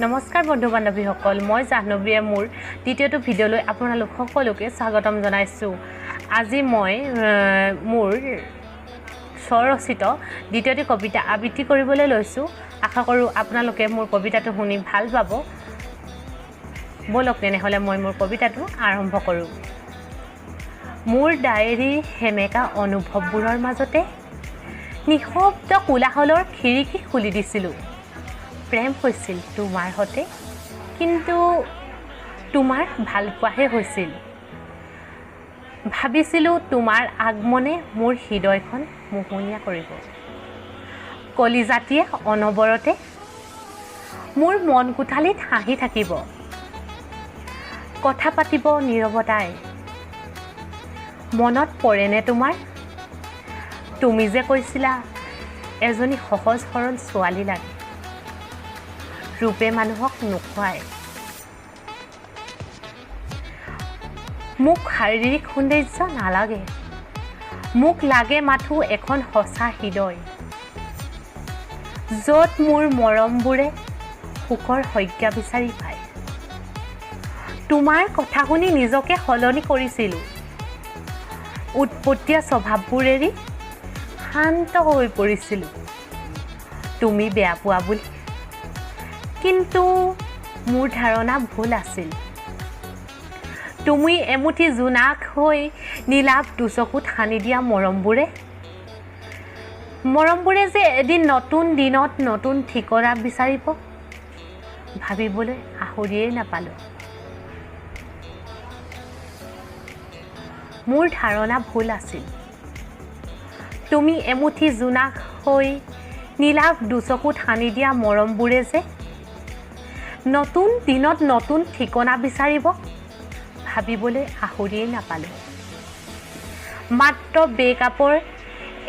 নমস্কাৰ বন্ধু বান্ধৱীসকল, মই জাহ্নৱীয়ে মোৰ দ্বিতীয়টো ভিডিঅ'লৈ আপোনালোক সকলোকে স্বাগতম জনাইছোঁ। আজি মই মোৰ স্বৰচিত দ্বিতীয়টি কবিতা আবৃত্তি কৰিবলৈ লৈছোঁ। আশা কৰোঁ আপোনালোকে মোৰ কবিতাটো শুনি ভাল পাব। ব'লক তেনেহ'লে মই মোৰ কবিতাটো আৰম্ভ কৰোঁ। মোৰ ডায়েৰীৰ সেমেকা অনুভৱবোৰৰ মাজতে নিঃশব্দ কোলাহলৰ খিৰিকী খুলি দিছিলোঁ। প্ৰেম হৈছিল তোমাৰ সতে, কিন্তু তোমাৰ ভালপোৱাহে হৈছিল। ভাবিছিলোঁ তোমাৰ আগমনে মোৰ হৃদয়খন মোহনীয়া কৰিব। কলিজাতিয়ে অনবৰতে মোৰ মন কোঠালিত হাঁহি থাকিব, কথা পাতিব নীৰৱতাই। মনত পৰেনে তোমাৰ, তুমি যে কৈছিলা এজনী সহজ সৰল ছোৱালী লাগে, ৰূপে মানুহক নোখোৱায়। মোক শাৰীৰিক সৌন্দৰ্য নালাগে, মোক লাগে মাথো এখন সঁচা হৃদয়, য'ত মোৰ মৰমবোৰে সুখৰ সংজ্ঞা বিচাৰি পায়। তোমাৰ কথা শুনি নিজকে সলনি কৰিছিলোঁ, উৎপতীয়া স্বভাৱবোৰ এৰি শান্ত হৈ পৰিছিলোঁ। তুমি বেয়া পোৱা বুলি, কিন্তু মোৰ ধাৰণা ভুল আছিল। তুমি এমুঠি জোনাক হৈ নীলাভ দুচকুত সানি দিয়া মৰমবোৰে যে এদিন নতুন দিনত নতুন ঠিকনা বিচাৰিব, ভাবিবলৈ আহৰিয়েই নাপালোঁ। মোৰ ধাৰণা ভুল আছিল। তুমি এমুঠি জোনাক হৈ নীলাভ দুচকুত সানি দিয়া মৰমবোৰে যে নতুন দিনত নতুন ঠিকনা বিচাৰিব, ভাবিবলৈ আহৰিয়েই নাপালোঁ। মাত্ৰ ব্ৰেকআপৰ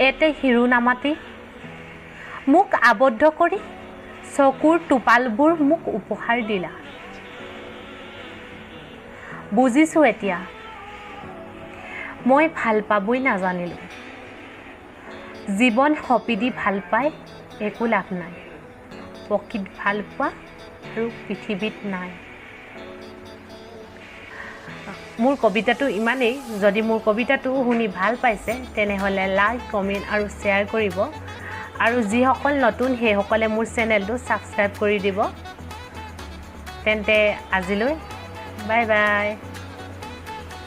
এতে শিৰোনামাটি মোক আবদ্ধ কৰি চকুৰ টোপালবোৰ মোক উপহাৰ দিলা। বুজিছোঁ এতিয়া, মই ভাল পাবই নাজানিলোঁ। জীৱন সঁপি দি ভাল পাই একো লাভ নাই, প্ৰকৃত ভাল পোৱা আৰু পৃথিৱীত নাই। মোৰ কবিতাটো ইমানেই। যদি মোৰ কবিতাটো শুনি ভাল পাইছে তেনেহ'লে লাইক, কমেণ্ট আৰু শ্বেয়াৰ কৰিব, আৰু যিসকল নতুন সেইসকলে মোৰ চেনেলটো ছাবস্ক্ৰাইব কৰি দিব। তেন্তে আজিলৈ বাই বাই।